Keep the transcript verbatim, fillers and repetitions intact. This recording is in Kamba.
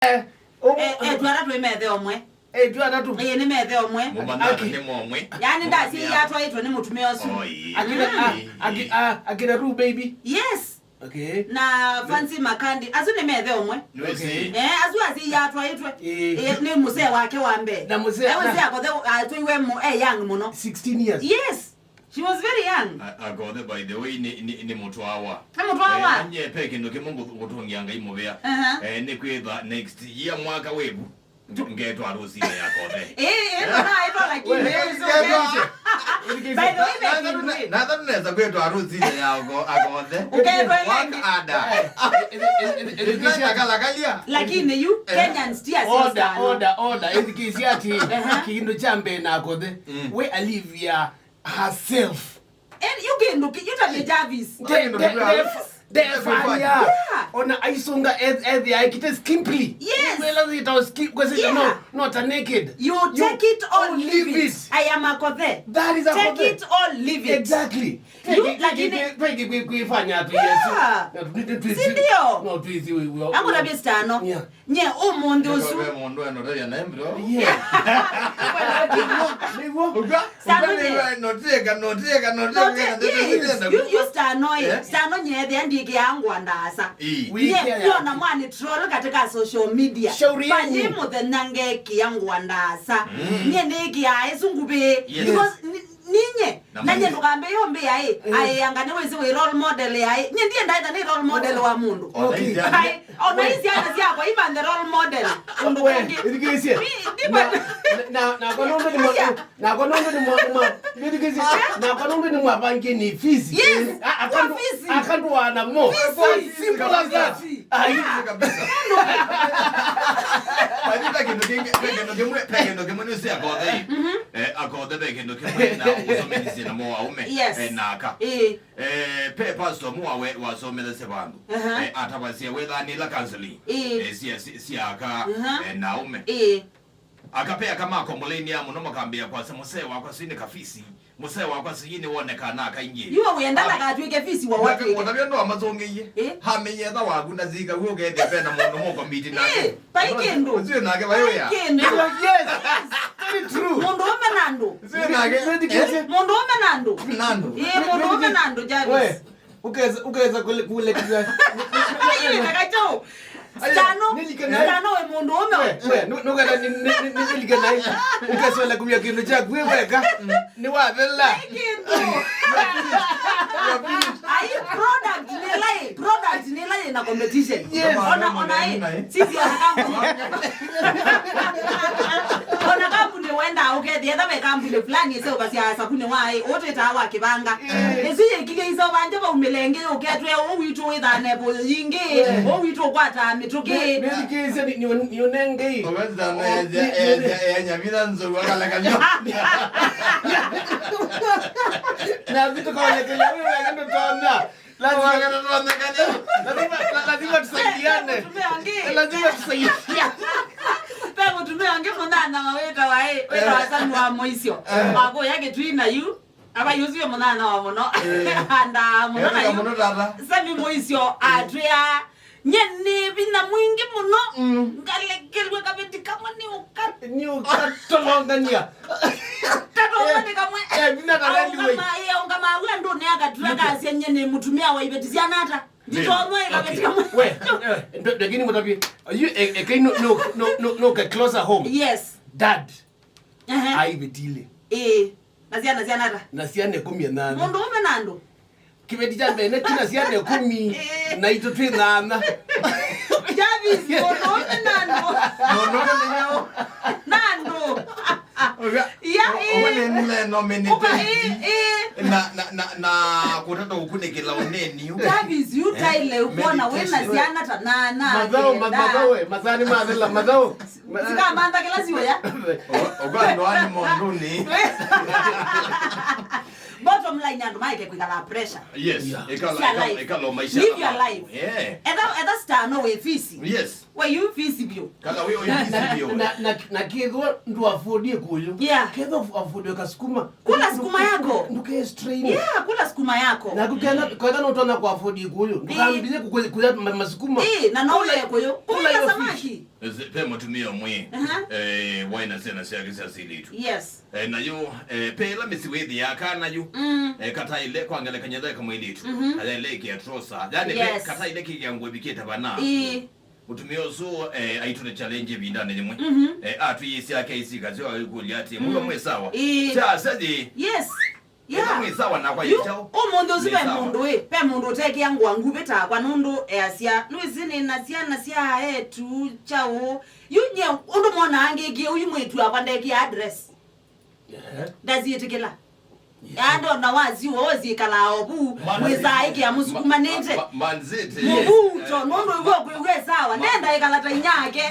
Eh, o- Eh, eh, twara twĩ methe omwe. Eh, twara tu. Eh, nĩ methe omwe. Mũmanana Aki- nĩ momwe. Yaani ndasya iatwaĩtwe nĩ mũtumĩa ũsu. Oi. Akina, a- aki- a- akina Ru baby. Yes. Okay. Na Fancy Makandi, asu nĩ methe omwe. Nĩwĩsĩ. Eh, asu asi iatwaĩtwe. Eh. Eh, nĩ mũsee wake wa mbee. Na mũsee- Eh, na- mũsee akothe atwaiwe mu- eh, young mũno. Sixteen years. Yes. She was very young. A- Akothe, by the way, nĩ, nĩ, nĩ mũtwawa. Nĩ mũtwawa. Eh, anye pe kĩndũ kĩmwe ngũ- ngũtũngĩa Ngai mũvea. Aha. Eh, nĩ kwĩtha next year mwaka wĩvu. Ngetwa arũsinĩ ya Akothe. Eh, eh, no, no, ĩtwa lakini. By the way, Becky, natha nesa kwĩtwa arũsinĩ ya Ako- Akothe. Ũketwa One eleke. Ada. Ĩtwa takalakalia. Lakini you, Kenyans, tia order, sister, no. Order, order. Ĩthikĩĩsya atĩ, Aha. Kĩndũ kya mbee na Akothe. Mm. We Olivia herself. And you can look, you tell me Jarvis. Ndefanya. Yeah. Ona aisunga ethia ekite skimpy. Yes. Wela zita skimp kwa sita. Yeah. No, not a naked. You take it or leave it. I am Akothe. That is Akothe. Take it or leave it. Exactly. You, lakini kwifanya tu Yesu. Yeah. Si ndio? No, tuizi wewe. Angona bestano. Yeah. Nye ũmũnthĩ ũsu. Ve mũndũ enotethya naye mbro. Yeah. Nĩw'o. Uka, Stano uka nye. Nĩwe noteka, noteka, noteka, Note, noteka, yes. Noteka. You, you Stano, eh. Eh? Stano nyethĩa ndikĩaa ngwa ndaasa. Ii. Nye, Wĩkĩa ya- kuona mwani troll katika social media. Shauri yangu. Vanyi mũthenya ngekĩa ngwa ndaasa. Mm. Nye nĩkĩaa ĩsu nguvĩ. Yes. Because ni- Ninye, na nanye ndũkambĩĩe ũmbĩa ĩ, aĩ anga nĩwĩsĩ wĩ role model yaĩ. Nye ndiendaĩtha nĩ role model wa mũndũ. Okay. Aĩ, ona ii syana syakwa imanthe role model. Ũndũ ũngĩ. Ĩthikĩĩsye. Nakwa nũndũ nĩ mwa- nakwa nũndũ nĩ mwa- nĩ mwa- ĩthikĩĩsye. Nakwa nũndũ nĩ mwavangie nĩ fees. Yes. Akandu- akandu wana mo. Fees. Simple as that. Ai. Kabisa. Lakini pe kĩndũ kĩngĩ, pe kĩndũ kĩmwe, pe kĩndũ kĩmwe nĩ ũsĩ Akothe. Mhm. Eh, Akothe pe kĩndũ kĩmwe na ũsomethisye namo aũme. Yes. Eh, na aka. Eh. Eh, pe pastor mwawe wasomethasya vandũ. Aha. Eh, atavasya wethanĩla counseling. Eh. Eh, sia, sia, sia aka, eh, na aũme. Eh. Aka pe aka makombolainia mũno makambĩĩa kwasya mũsee wakwa sini kafisi. Mũsee wakwa sijui nĩwonekaa na kaingĩ. Yu wĩenda ndakatw'ĩke fisi wa watw'ĩke. Mũtavya ndo amasũngĩie. Eh? Hamenye etha waku na zika wĩ ũkethĩa pena mũndũ mũkomiti nake. Eh, vai kĩndũ. Ũcio nake vai ũya. Vai kĩndũ. Yes. Very true. Mũndũ ũme na andũ. Ũcio nake. Mũndũ ũme na andũ. Na andũ. Eh, mũndũ ũme na andũ, Jarvis. We, ukeza, ukeza kule, kule kule. Ai, kakacho. Stano, Stano we mũndũ ũme. We, we, nũkenda nĩlike naĩ. Ũkesole kumya kĩndũ kyaku wĩ weka. Nĩwathela. Ai, kĩndũ. Ai, product nĩ ĩla ĩ, product nĩ ĩla ĩ na competition. Yes. Ona, ona ĩ, sisi ona kambuni. Ona kambuni wenda ũkethĩa, etha ve kambuni fulani ĩseũvasya sabuni wa ĩ, ũtwĩtaa wa kĩvanga. Ĩsu yĩkilye iseũvanje vaumĩle ĩngĩ yũketwe, ũũ witũ wĩthaa na ĩvũyũ yingĩ, ũũ witũ ũkwataa mĩtũkĩ. Nĩthikĩĩsye nĩũnengei. Ũvethana ya nyavitha nzou akalekany'a. Na vitu kaonekele wewe wega ndũtonya. Lazima, lazima, la- lazima tusaidiane. Lazima tusaidiane. Pe mũtumĩa ũngĩ mũnana wawĩtawa ĩ, wĩtawa Sami wa Mũisyo. Wakũya Kĩtui na yu. Ava yusiwe mũnana wa mũno. Eh. Andaa mũno na yu. Mũno tata. Sami Mũisyo atwĩa, nye nĩ vinya mwingĩ mũno. Mm. Ngalekelwe kaveti kamwe nĩ ũka- nĩ ũkatolongania. Tatolongani kamwe. Eh, vinya na reli wei. Aũngama, eh, aũngama awe andũ nĩ akatua kasya nye nĩ mũtumĩa wa iveti sya nata. Nditonywa ĩkaveti kamwe. We, eh, ndo- lakini mũtavye, yu, eh, eh, kai no, no, no, no, no, ka closer home. Yes. Dad. Ehe. Aivĩtile. Ĩĩ. Na syana syana ata? Na syana ĩkũmi na nyanya. Mũndũ ũme na andũ. Kĩveti kya mbee nĩ kĩna syana ĩkũmi, na itũ twĩ nyanya. Jarvis, mũndũ ũme na andũ. Mũndũ ũme nĩ nyaũ? Na andũ. Oga, ya, oga ĩ. Nĩ neno minute. Oga ĩ, ĩ. Na, na, na, na kũtata ũkunĩkĩla ũneni. Jarvis, yu taile ũkwona wĩna syana ta nyanya. Mathau, mathau, we, mathani mathela, mathau. Sikamantha kĩla siũya. Ũka ndoani mondũnĩ. Bottom line, andũ maeke kwĩkala pressure. Yes. Yeah. Ĩkala, ĩkala, ĩkala maisha. Live your life. Yeah. Etha, etha star no wĩ fisi. Yes. We yu fisi biũ. Kana wĩ oyu fisi biũ. Na, na, na kĩthwa ndũ afford ĩkũyũ. Yeah. Kĩthwa afford kasukuma. Kula sukuma yako. Nduke strain. Yeah, kula sukuma yako. Na kukena, kwenda no tona kwa afford ĩkũyũ. Ndukambie kukuya masukuma. Eh, na no kula ĩkũyũ. Kula samaki. Ese, ve mũtumĩa ũmwe, aha, eh, waĩ na syana syake sya silĩtu. Yes. Eh, na yu, eh, ve ĩla mĩsyĩ wĩthĩaa kana yu, mm, eh, kataĩle, kwa ngelekany'o, ethĩwa e kamwĩlĩtu, mhm, kataĩle ĩkĩa trosa. Yani, ve, yes, kataĩle kĩkĩa ngũa ĩvikĩte vana. Ĩĩ. Mũtumĩa ũsu, eh, aitũte challenge ĩvindanĩ yĩmwe. Mhm. Eh, atwĩĩsya ake aisika syo, aikũlya atĩ, "Mũndũ, mm, mwĩ sawa?" Ĩĩ. Kya, sya yĩ. Yes. Yeah. Ĩla mwĩ sawa nakwa. Yu, yĩ kyaũ? Ũmũnthĩ ũsu ve sawa. Mũndũ ĩ, ve mũndũ ũtekĩa ngũa nguvĩ takwa nũndũ easya, "Nĩwĩsĩ nĩ na syana sya etu kyaũ." Yu nye ũndũ monaa ngĩkie ũyu mwĩtu wakwa ndekĩa address. Ehe. Ndasyĩtĩkĩla. Yeah. Ando na waziwa wazikalaa ovu, man, mwĩsaa ĩkĩa mũsukumanĩte. Ma-, ma-, Man City. Mũvuto, yes, nũndũ ĩw'o kwĩw'e sawa. Ma-, nenda ĩkala ta inyake.